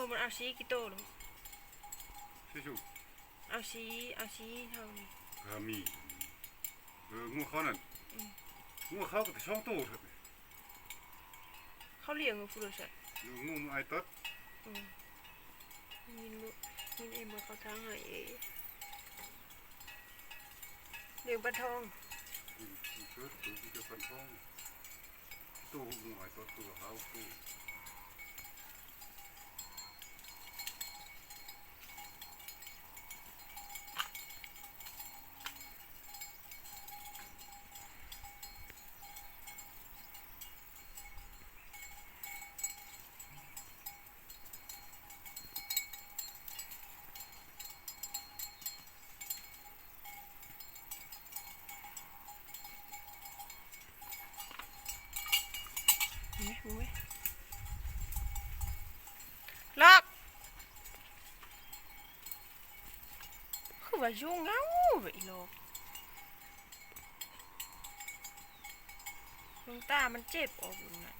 ມັນເອົາສີ່ກິໂລລູກ ຊິຊຸ ເອົາສີ່ ເອົາສີ່ເທົ່ານີ້ ກະມີ ເອີ ງົວເຂົານັ້ນ ອືມ ງົວເຂົາກະສອງໂຕເທົ່ານີ້ ເຂົາລ້ຽງຢູ່ພຸ້ນຊັ້ນ ຢູ່ງຸ້ມອ້າຍຕັດ ອືມ ຍິນ ຍິນເອມເຂົາທາງໃຫ້ເອ ລ້ຽງປານທອງ ກິນເສີດ ໂຕກິນແຕ່ປານທອງ ໂຕງຸ້ມອ້າຍຕັດ ໂຕຫາວໂຕ. ລັອກ ຄືວ່າຢູ່ເຫງົາເວີຍ ອີຫຼອກ ເບິ່ງຕາມັນເຈັບອອກເບິ່ງນັ້ນ.